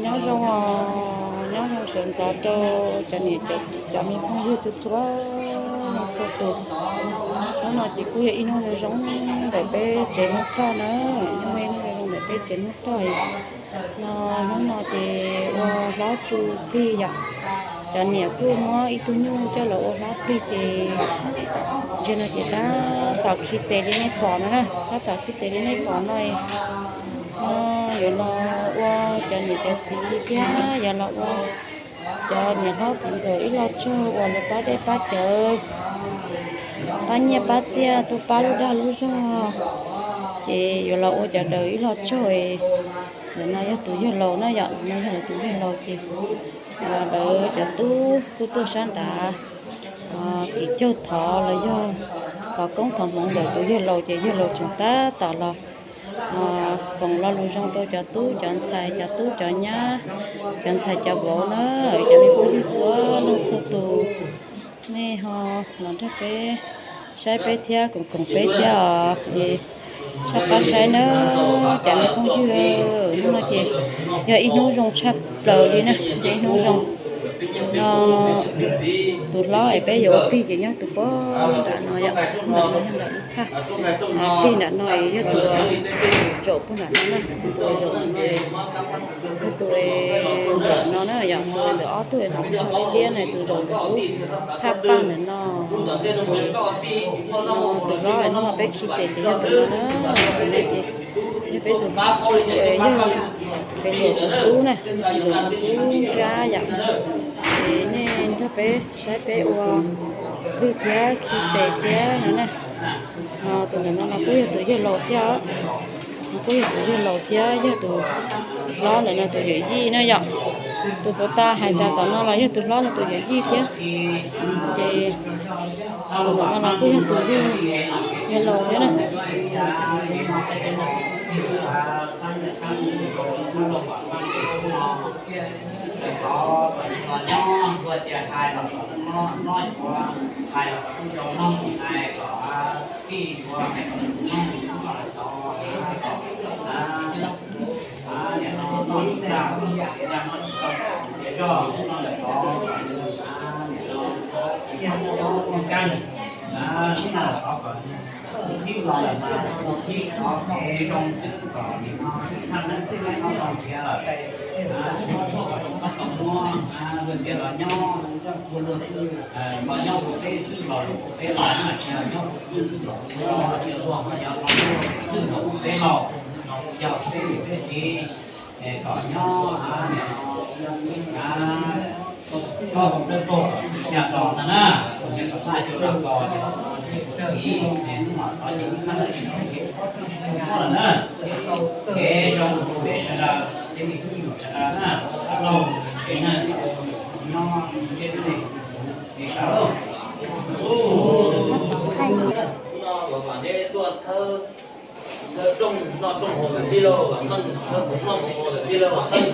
Nyob zoo, nyob zoo sawv ntxov rau cov niam cov txiv cov me phooj ywg txhua txhua, txhua tus. Hnub no ces kuj yog ib hnub zoo zoo ntawm peb tsev Hmoob Thoj na, ib hnub zoo zoo ntawm peb tsev Hmoob Thoj no. Hnub no ces ua hlob tsu plig yom, cov niam kuj muab ib tug nyuj coj los ua hlob plig ces, ntsia no ces tab tom khi tes li nej pom no na, tab tom khi tes li nej pom no. No yuav los ua cov niam cov txiv thiab yuav los ua cov niam hlob txiv ntxawm ib lo tsaug uas lawv pab dej pab cawv, pab nyiaj pab txiaj, tuaj pab lub dag lub zog, ces yuav los ua cov daws ib lo tsaug. Ntawm no yog tus yawg laus na yom, no yog lawv tus yawg laus ces lawv cov tub tuaj tuaj sab nrad, tim caug thov los yog thov koob thov hmoov ntawm tus yawg laus ces yawg laus tseem tab tom los foom lo lus zoo rau cov tub cov ntxhais cov tub cov nyab, cov ntxhais cov vauv na, cov me phooj ywg txhua leej txhua tus, nej ho los nrog peb saib peb thiab koom koom peb thiab os. Es soj qab saib na, cov me phooj ywg, hnub no ces yog ib hnub zoo tshaj plaws li na, yog ib hnub zoo no. Tus hlob es peb yuav ua plig ces nyob tus pog nram no yom, tus pog nram no yog nram lub thaj, plig nram no es yog tus zaum pog nram no na, tus zaum nram no, tus zaum no na yom, tus ntawm ob tug es hnov tso liab liab na, tus zaum ntawm lub thaj paj ntawm no. Tus hlob es hnub no peb khi tes ces yog tus no na, tus no ces yog peb tus hlob, yog peb luam tus tub na, tus luam tus tub nrab yom. Es nej nrog peb saib peb ua plig thiab khi tes thiab no na. Tus ntawm no los kuj yog tus yawg laus thiab, kuj yog tus yawg laus thiab yog tus hlob ntawm no tus yawm yij na yom. Tus puav ta hais tas tom no los yog tus hlob no tus yawm yij thiab. Ces tus ntawm no los kuj yog tus yawg laus thiab na. Thib los lawm mas thib qhov kev zoo xwb kom nim no thaj neeb txwj leej txhob tau nrhiav lawm. Txhob kom txhob tau muab luag ntxiav los nyob, ua luag txwj los nyob ua peb txwj los luag ua peb los, tsis los nyob ua luag txwj los ua peb los, tsis los ua luag txwj los ua peb los, los ua yog peb niam peb txiv. Kom nyob, koj ua peb pog kom txwj nyaj tos ntag na, kom nyob kom txwj nyaj tos koj, txiv, hnub no thov ces ib thaj neeb tsis tau nrhiav muab lawm na. Kev zoo rau peb sawv daws, peb me tub me nyuam sawv daws na, pab laug peb na, nyob ntiaj teb li sawv. Hnub no uas mam neb tuaj txhawb, txhawb rooj noj rooj haus ntawm tij laug Vam Teej, txhawb hmoov noj hmoov haus ntawm tij laug Vam Teej,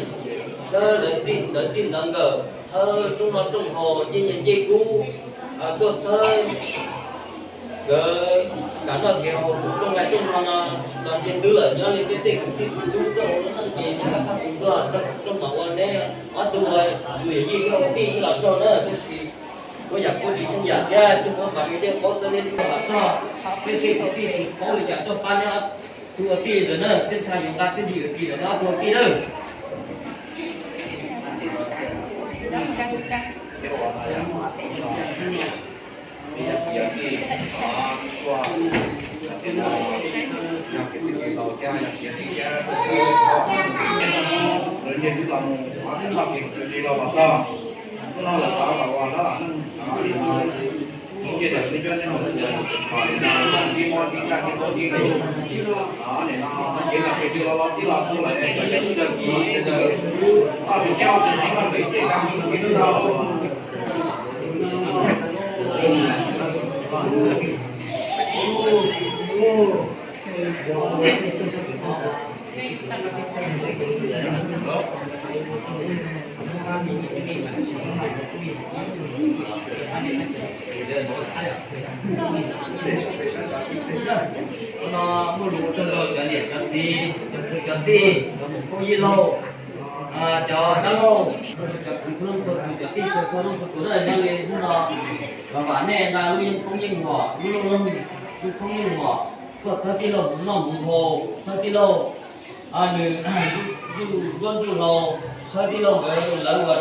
txhawb lawv txij ntawv txij ntawv nkawm, txhawb rooj noj rooj haus ncej nyiaj ncej kub, tuaj txhawb nkawd kev noj kev haus txhua rooj nqaij rooj no no, los ntseg ntub lawm nyob li tej tej kwv tij kwv tij tub txoj hauv lub neej ces nyob rau qhov tus tuag rooj mam ua neb ob tug tus yawm yij thiab ua tij ib los raug na, tab sis muab yam kuj tsis tsheej yam thiab tsis muab pas li tej paub txog neb xwb los txog, tej tej kwv tij tsis paub li cas tuaj pab neb ob tug ua tij lawm na, tej ntsha yuav nqa txij ntsig yuav ris lawm neb ob tug ua tij lawm. Hnub no muaj lus ua tsaug rau cov niam cov txiv, cov kwv cov tij, cov muam phooj ywg laug, Cov dab laug, cov kwv txhua leej txhua tus, cov tij txhua leej txhua tus na, yog li hnub no vam nej nqa lub yeeb koob yeej huam, lub looj loog, lub koob yeej huam, tuaj txhawb tij laug hmoov noj hmoov haus, txhawb tij laug nws zuj zus ntsuj hlauv, txhawb tij laug nkawd lawv ua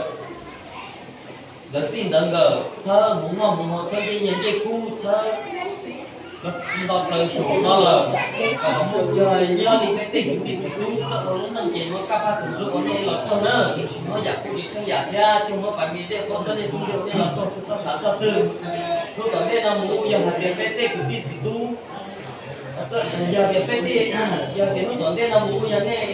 ntawv txij ntawv nkawm, txhawb hmoov noj hmoov haus, txhawb ncej nyiaj ncej kub, txhawb nto plaws saum no lawm. Yog nyob li peb tej kwv tij txiv tub txawj ua lub neej ces muab kaj paj tus ntsuj ua nej los raug na, muab yam kuj tsis tsheej yam thiab, cuag muab pais me dej qaub txawb nej xub ntiag ua nej los raug xwb txhob xav txog twg. Hnub tom ntej no mus yog hais tias peb tej kwv tij txiv tub, yog tias peb tej, yog tias hnub tom ntej no mus yog nej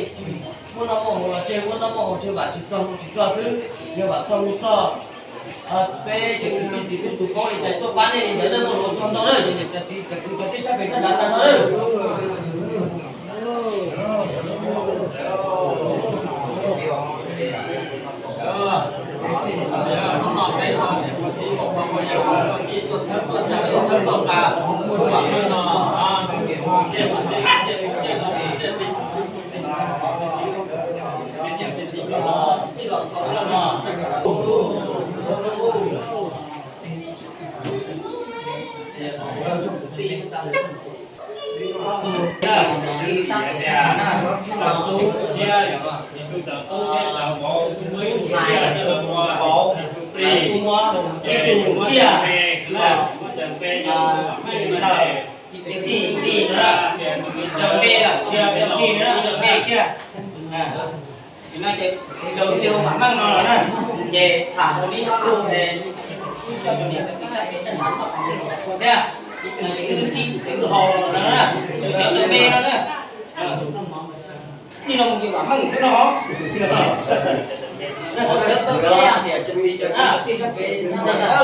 muaj noj muaj haus los tseg, muaj noj muaj haus tseg, vam tsis txog mus tsis txog xwb, yog vam txog mus txog. Peb cov kwv tij txiv tub tus paub li cas tuaj pab nej li ntawd na, muaj lus txog ntau na, cov niam cov txiv cov kwv cov tij sab pem sab nrad tag no na. Ces no ces rau lub ntiag ua mam meej no los na, ces tham ua li tus es ib co cov niam cov txiv sab pem sab nrad los txhua thiab, ces wb tij ces wb haus los no na, cov cov me no na, tij no mus ces mam meej xwb no. Niam cov txiv cov tij sab pem sab nrad,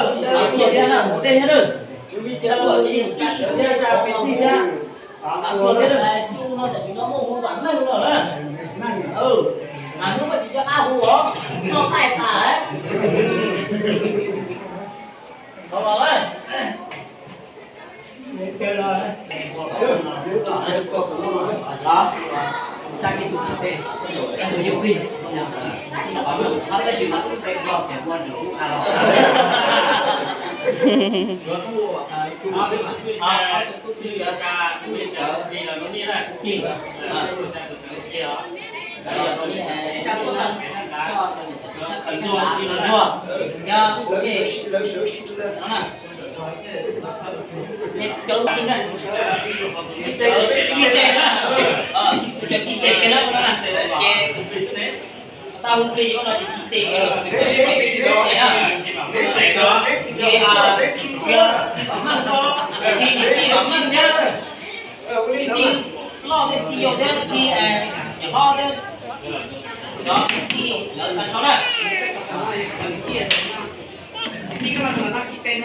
txhua thiab na, mus dej thiab na, tus me ces ua tij mus tsa cawv thiab tsa pes xij thiab. Txhua thiab na. Tsu no tam sim no muaj hu vam meej no na. Mas hnub muaj tsis nco qab hu os, noj qaij tas. Thov los. Cov cig tes na, cov cig tes na, ces tau hu plig no ces cig tes, ces, ces, ces, ces, ces, loj thiab tij yau thiab tij, niam hlob thiab, cov tij lawv tag nrho na. Sij hawm no ces lawv los kib tes.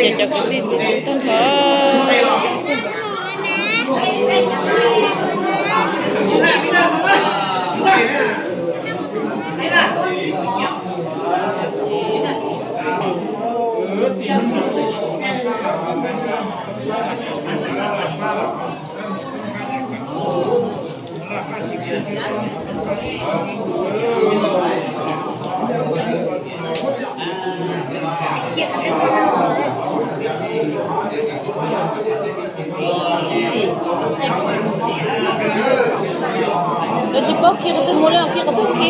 Ces cov kwv tij txiv tub tag nrho. Lawv tsis paub khi qhov twg mus li, khi qhov twg khi.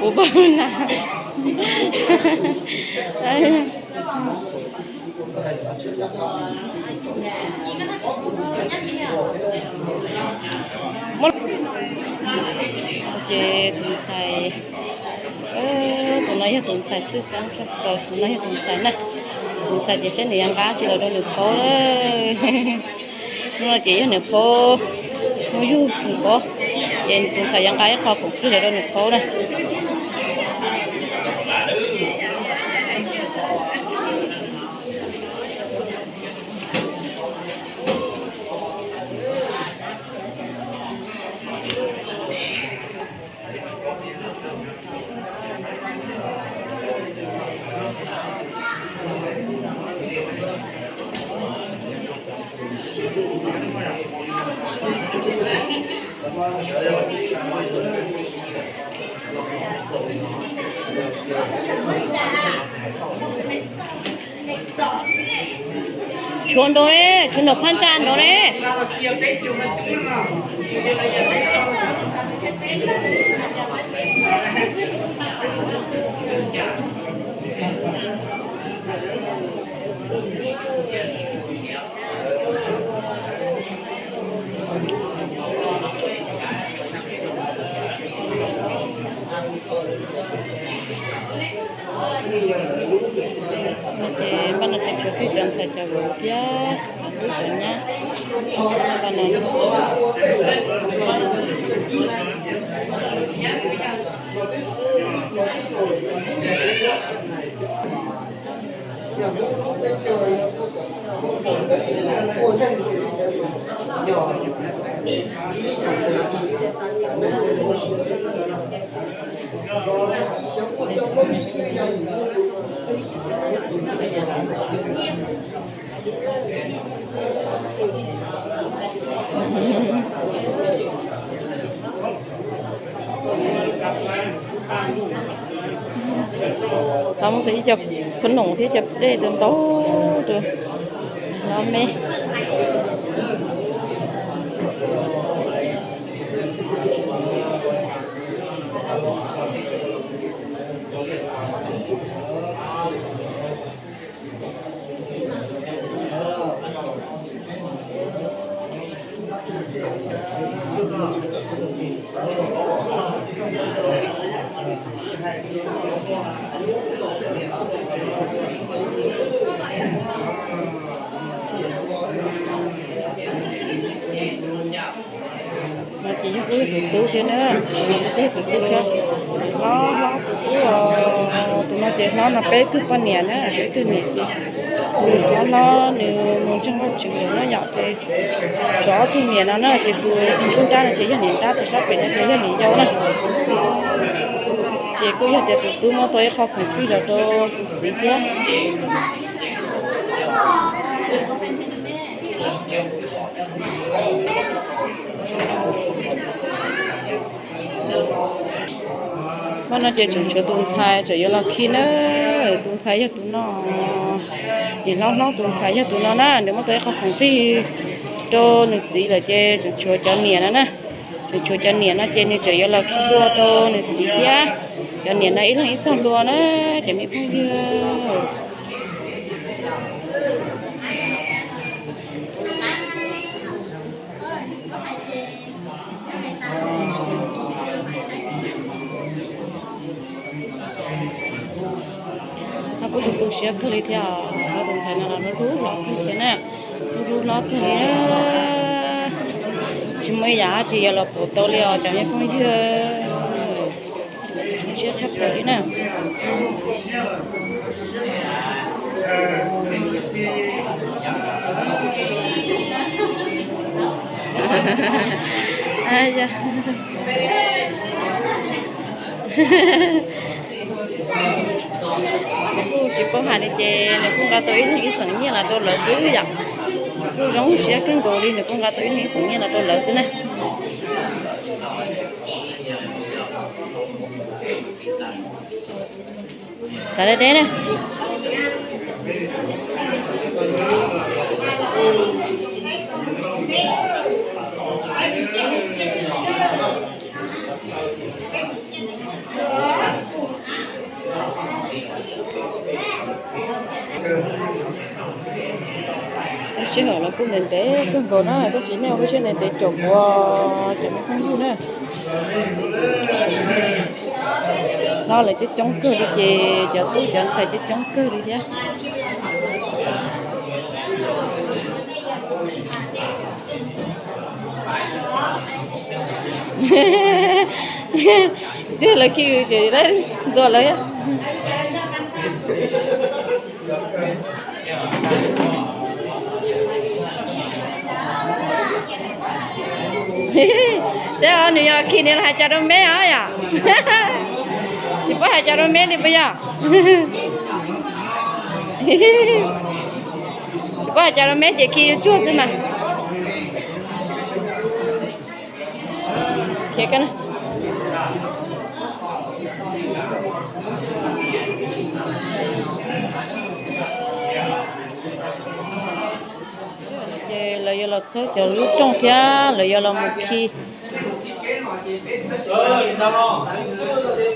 Puas paub na? Ces tus ntxhais, tus no yog tus ntxhais tshwj xeeb tshaj plaws, tus no yog tus ntxhais na. Tus ntxhais ces saib nws yuav nqa tsi los rau nws phaub na. Hnub no ces yog nws phaub, hnub yug nws phaub, ces tus ntxhais yuav nqa ib qho khoom plig los rau nws phaub na. Tshuav nraud ne, tshuav nraum phab ntsa nraud ne. Ces npaj no ces tshuav peb cov ntxhais cov vauv thiab cov tub cov nyab xwb npaj no. Tau muaj ib co phab noom thiab cov dej ntau ntau rau no me. No ces yog kuj yog tus tub thiab na, tus no kuj yog tus tub thiab. Hlob hlob tus tub os, tus no ces hlob no peb tug poj niam na, peb tug niam ces tus niam hlob hlob nws mus ntseeg Vajtswv lawm no yom, ces tshuav ob tug niam no na, ces tus nruab nrab no ces yog niam nrab, tus sab pem no ces yog niam yau na. Ces kuj yog tias tus tub muab tau ib qho khoom plig los rau tus txiv thiab. Hmo no ces tseem tshuav tus ntxhais tseem yuav los khi na. Tus ntxhais yog tus no, niam hlob hlob tus ntxhais yog tus no na, nws muab tau ib qho khoom plig rau nws txiv lawm ces tseem tshuav cov niam no na. Tseem tshuav cov niam no ces nws tseem yuav los khi hlua rau nws txiv thiab. Cov niam no ib leeg ib txoj hlua na, cov me phooj ywg. No kuj tu tu siab kawg li thiab, tus ntxhais no los hlub hlob kawg thiab na, hlub hlob kawg li. Tsis muaj ib yam dab tsi yuav los pauv tau li os cov me phooj ywg. Zoo siab tshaj plaws li na. Kuj tsis paub hais li ces nws kuj nqa tau ib leeg ib xeem nyiaj los rau lawv xwb yom. Kuj zoo siab kawg nkaus li, nws kuj nqa tau ib leeg ib xeem nyiaj los rau lawv xwb na. Txav deb deb na. Lub sij hawm los kuj ntev ntev kawg nkaus na, tab sis nej ua lub siab ntev ntev caum kuv cov me phooj ywg na. Hlob lawv coob coob kawg li ces cov tub cov ntxhais coob coob kawg li thiab. Twb lawv khi ces ntuas lawv. Seb os, nws yog khi nws los hais cas rau meb os yom? Tsis paub hais cas rau meb li puas yog? Tsis paub hais cas rau meb ces khi tsuag xwb mas. Ces lawv yuav los txhawb cov lub rooj thiab lawv yuav los mus khi.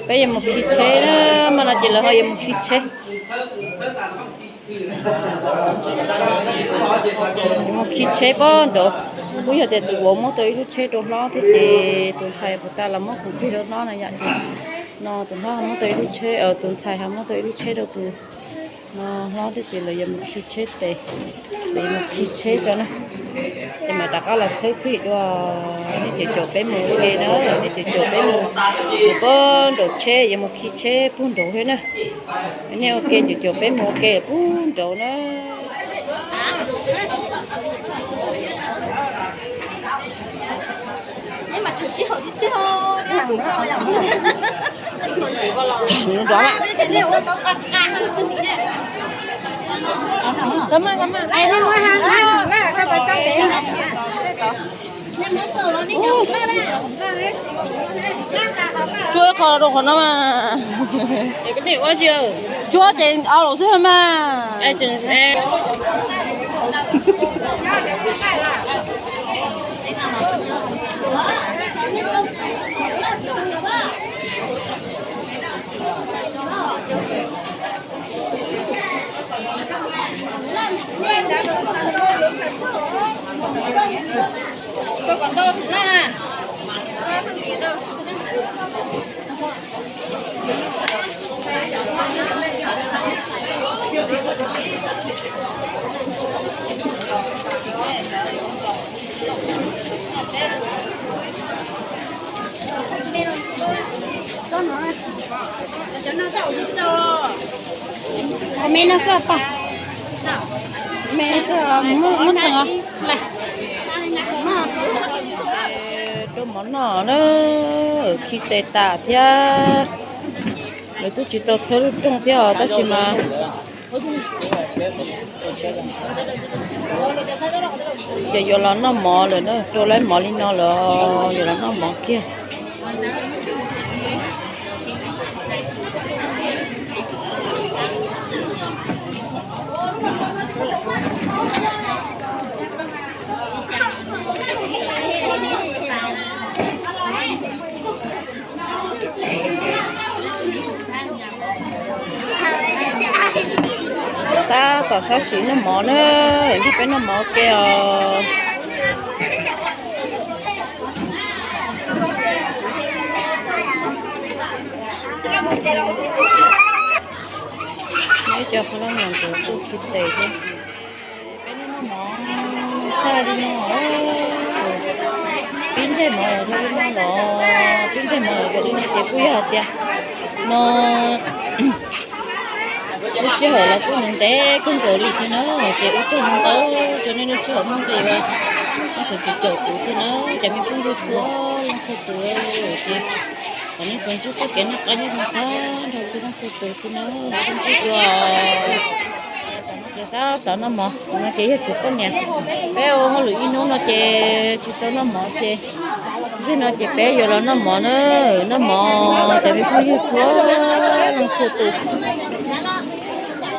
Peb yuav mus khi tsheb na, hmo no ces lawv ho yuav mus khi tsheb. Yuav mus khi tsheb pob nraud. Kuj yog tias tus vauv muab tau ib lub tsheb rau hlob thiab ces tus ntxhais puas tas los muab khoom plig rau hlob no yom ces no tus hlob muab tau ib lub tsheb, tus ntxhais ho muab tau ib lub tsheb rau tus no hlob thiab ces lawv yuav mus khi tsheb tes, lawv yuav mus khi tsheb tso na. Ces mam rov qab los txhawb phim dua, nej caum caum peb mus ua ke na, nej caum caum peb mus, mus puag nraum tsheb yuav mus khi tsheb puag nraud thiab na. Nej ua ke caum caum peb mus ua ke puag nraud na. Cuab ib qho rau qhov no mas. Cuab ces au lawm xwb mas. Kom me no xwb pa. Me xwb, muab ntxeev os. Rau mov noj na, khi tes tas thiab. Lawv twb tsis tau txhawb lub rooj thiab os, tab sis mas Ces yuav los noj mov lawm na, rau lawv mov li no lawm, yuav los noj mov kiag. Tab tom sab sim noj mov na, nrog peb noj mov ua ke os. Ib co qhov loj no nkawd tuaj tsis tes thiab. Peb noj mov tag li no, pib ntsej mov rau li no los, pib ntsej mov rau li no ces kuj yog hais tias no lub sij hawm los kuj ntev ntev kawg nkaus li thiab na, ces ua tsaug ntau rau nej lub sij hawm muaj nqis los mus caum kuv thiab na, cov me phooj ywg txhua leej txhua tus, ces kom nej tsuas ntsib txoj kev noj qab nyob zoo tag nrho txhua leej txhua tus thiab na, sib ntsib dua. Ces tab tom noj mov no ces yog txiv poj niam, peb ua hauj lwm ib hnub no ces tsis tau noj mov ces, ntxig no ces peb yuav los noj mov na, noj mov cov me phooj ywg txhua leej txhua tus.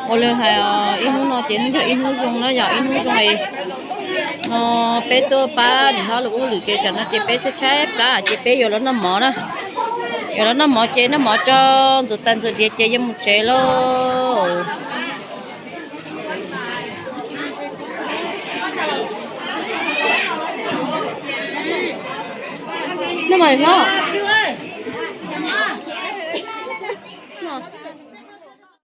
Ua li hais ib hnub no ces hnub yog ib hnub zoo na, yog ib hnub zoo li no peb tuaj pab niam hlob lawv ua hauj lwm ces tsam no ces peb tshaib tshaib plab ces peb yuav los noj mov na, yuav los noj mov ces noj mov tso ntxuav tais ntxuav diav ces yuav mus tsev lauj. Noj mov hlob.